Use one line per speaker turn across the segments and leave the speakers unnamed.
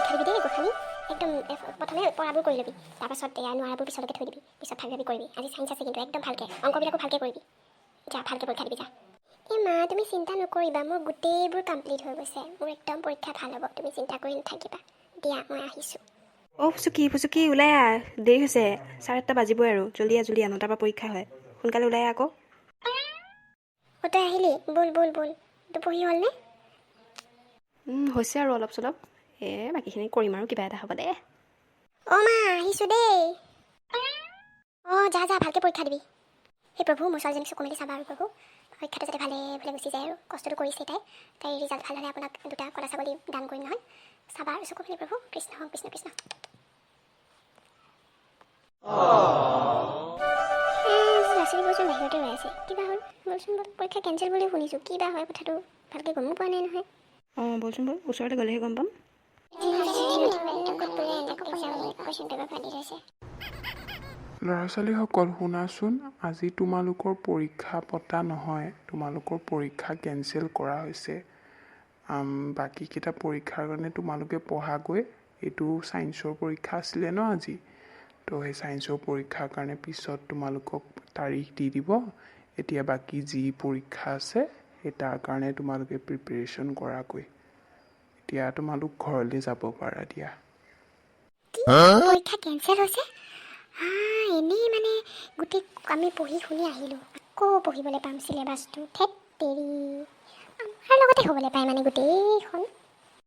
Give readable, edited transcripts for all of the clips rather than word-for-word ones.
পৰীক্ষা দিবি দেই গোসানী। একদম প্ৰথমে পঢ়াবোৰ কৰি ল'বি, তাৰপাছত এয়া নোৱাৰাবোৰ পিছলৈকে থৈ দিবি। পিছত ভাবি ভাবি কৰিবি। আজি ছায়েন্স আছে কিন্তু, একদম ভালকৈ অংকবিলাকো ভালকৈ কৰিবি। যা, ভালকৈ পৰীক্ষা দিবি যা। এই মা, তুমি চিন্তা নকৰিবা, মোৰ গোটেইবোৰ কমপ্লিট হৈ গৈছে। মোৰ একদম পৰীক্ষা ভাল হ'ব, তুমি চিন্তা কৰি নাথাকিবা। দিয়া, মই আহিছোঁ।
অ' ফুচুকি, ফুচুকি, ওলাই আহ, দেৰি হৈছে। 8:30 বাজিবই আৰু। জল্দি আহ, জল্দি আহ। 9টাৰ পৰা পৰীক্ষা হয়। সোনকালে ওলাই আহ আকৌ।
অ', তই আহিলি? ব'ল ব'ল ব'ল। তোৰ পঢ়ি হ'লনে?
হৈছে আৰু অলপ চলপ। এই বাকীখিনি কৰিম আৰু, কিবা এটা হ'ব দে।
অ' মা, আহিছোঁ দেই। অঁ, যা যা, ভালকৈ পৰীক্ষা দিবি। হে প্ৰভু, মোৰ ছোৱালীজনীক চকু মেলি চাবা আৰু প্ৰভু, পৰীক্ষাটো যাতে ভালে ভালে গুচি যায় আৰু। কষ্টটো কৰিছে তাই। তাইৰ ৰিজাল্ট ভাল হ'লে আপোনাক দুটা ক'লা ছাগলী দান কৰিম নহয়। চাবা আৰু চকু মেলি প্ৰভু। কৃষ্ণ কৃষ্ণ কৃষ্ণ। ল'ৰা ছোৱালীবোৰচোন বাহিৰতে ৰৈ আছে, কিবা হ'ল? ব'লচোন ব'ল। পৰীক্ষা কেঞ্চেল বুলি শুনিছোঁ, কি বা হয় কথাটো, ভালকৈ গমো পোৱা নাই নহয়।
অঁ, ব'লচোন ব'ল, ওচৰতে গ'লেহে গম পাম।
ক'ত বোলে কুৱেশ্যন পেপাৰ ফাদিল হৈছে।
ল'ৰা ছোৱালীসকল, শুনাচোন। আজি তোমালোকৰ পৰীক্ষা পতা নহয়, তোমালোকৰ পৰীক্ষা কেঞ্চেল কৰা হৈছে। বাকীকেইটা পৰীক্ষাৰ কাৰণে তোমালোকে পঢ়াগৈ। এইটো ছায়েন্সৰ পৰীক্ষা আছিলে ন আজি? তো সেই ছায়েন্সৰ পৰীক্ষাৰ কাৰণে পিছত তোমালোকক তাৰিখ দি দিব। এতিয়া বাকী যি পৰীক্ষা আছে, সেই তাৰ কাৰণে তোমালোকে প্ৰিপেৰেশ্যন কৰাগৈ। এতিয়া তোমালোক ঘৰলৈ যাব পাৰা দিয়া।
কি, পৰীক্ষা কেঞ্চেল হৈছে? এনেই মানে গোটেই আমি পঢ়ি শুনি আহিলোঁ, আকৌ পঢ়িবলৈ পাম চিলেবাছটো। থেত তেৰি, আমাৰ লগতে হ'বলৈ পায় মানে গোটেইখন।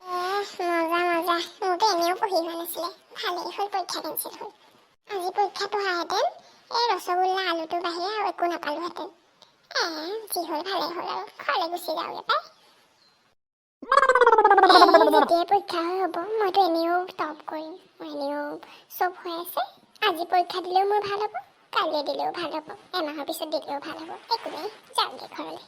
মজা মজা। মোৰতো এনেও পঢ়ি হোৱা নাছিলে, ভালেই হ'ল পৰীক্ষা কেঞ্চেল হ'ল। আজি পৰীক্ষা পঢ়াহেঁতেন এই ৰসগোল্লা আলুটোৰ বাহিৰে আৰু একো নাপালোহেঁতেন। যি হ'ল ভালেই হ'ল আৰু, ঘৰলৈ গুচি যাওঁগৈ পাই। যেতিয়াই পৰীক্ষা হৈ হ'ব, মইতো এনেও টপ কৰিম। মোৰ এনেও চব হৈ আছে। আজি পৰীক্ষা দিলেও মোৰ ভাল হ'ব, কাইলৈ দিলেও ভাল হ'ব, এমাহৰ পিছত দিলেও ভাল হ'ব। একো নাই, যাওঁগৈ ঘৰলৈ।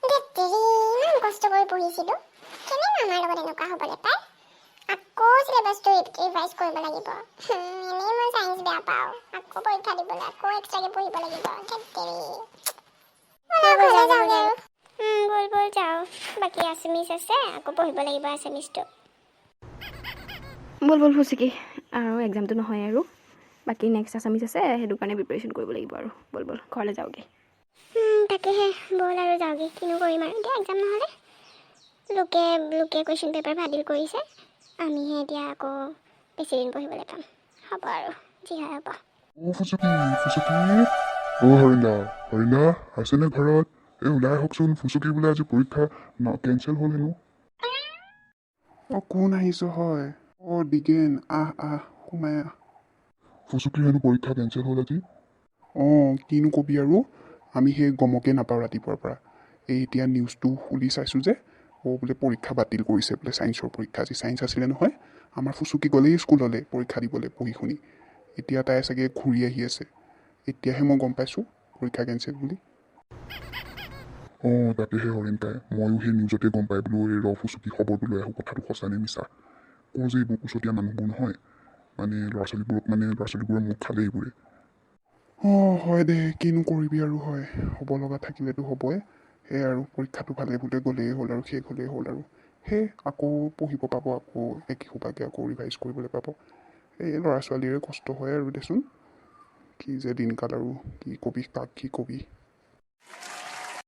ধেত্তেৰি, ইমান কষ্ট কৰি পঢ়িছিলোঁ, কেনেনো আমাৰ লগত এনেকুৱা হ'বলৈ পায়? আকৌ চিলেবাছটো ৰিভাইজ কৰিব লাগিব। এনেই মই চায়েন্স বেয়া পাওঁ, আকৌ পৰীক্ষা দিবলৈ আকৌ এক্সট্ৰাকৈ পঢ়িব লাগিব। ধেত্তেৰি, ঘৰলৈ যাওঁগৈ আৰু। ব'ল ব'ল, যাওঁ। বাকী আছামিজ আছে, আকৌ পঢ়িব লাগিব আছামিজটো।
ব'ল ব'ল ফুচুকি, আৰু এক্সামটো নহয় আৰু, বাকী নেক্সট আছামিজ আছে, সেইটো কাৰণে প্ৰিপেৰেশ্যন কৰিব লাগিব আৰু। ব'ল ব'ল, ঘৰলৈ যাওঁগৈ।
তাকেহে, ব'ল আৰু যাওঁগৈ। কিনো কৰিম আৰু এতিয়া এক্সাম নহ'লে? লোকে লোকে কুৱেশ্যন পেপাৰ ফাদিল কৰিছে, আমিহে এতিয়া আকৌ বেছি দিন পঢ়িবলৈ পাম। হ'ব আৰু, যি হয় হ'ব।
অ' ফুচুকি, ফুচুকি, অ' হৰিণা, হৰিণা, আছেনে ঘৰত? এই ওলাই আহকচোন। ফুচুকি বোলে আজি পৰীক্ষা কেঞ্চেল হ'ল হেনো।
অঁ, কোন আহিছ হয়? অঁ দিগেন, আহ আহ, সোমাই আহ।
ফুচুকি হেনো পৰীক্ষা কেঞ্চেল হ'ল আজি।
অঁ, কিনো কবি আৰু, আমি সেই গমকে নাপাওঁ ৰাতিপুৱাৰ পৰা। এই এতিয়া নিউজটো খুলি চাইছোঁ যে অ' বোলে পৰীক্ষা বাতিল কৰিছে বোলে, ছায়েন্সৰ পৰীক্ষা। আজি ছায়েন্স আছিলে নহয়। আমাৰ ফুচুকি গ'লেই স্কুললৈ পৰীক্ষা দিবলৈ পঢ়ি শুনি। এতিয়া তাই চাগে ঘূৰি আহি আছে। এতিয়াহে মই গম পাইছোঁ পৰীক্ষা কেঞ্চেল বুলি।
অঁ, তাকেহে হৰিণ পাই, ময়ো সেই নিউজতে গম পাই বোলো এই ৰ ফুচুকি খবৰটো লৈ আহোঁ, কথাটো সঁচা নে মিছা। কওঁ যে এইবোৰ কুচতীয়া মানুহবোৰ নহয় মানে ল'ৰা ছোৱালীবোৰক, মানে ল'ৰা ছোৱালীবোৰৰ মুখ খালে এইবোৰে।
অঁ, হয় দে, কিনো কৰিবি আৰু। হয়, হ'ব লগা থাকিলেতো হ'বই। সেয়াই আৰু, পৰীক্ষাটো ভালে ভালে গ'লেই হ'ল আৰু, শেষ হ'লেই হ'ল আৰু। সেই আকৌ পঢ়িব পাব, আকৌ একেসোপাকে আকৌ ৰিভাইজ কৰিবলৈ পাব। এই ল'ৰা ছোৱালীৰে কষ্ট হয় আৰু দেচোন। কি যে দিনকাল আৰু, কি কবি, কাক কি কবি।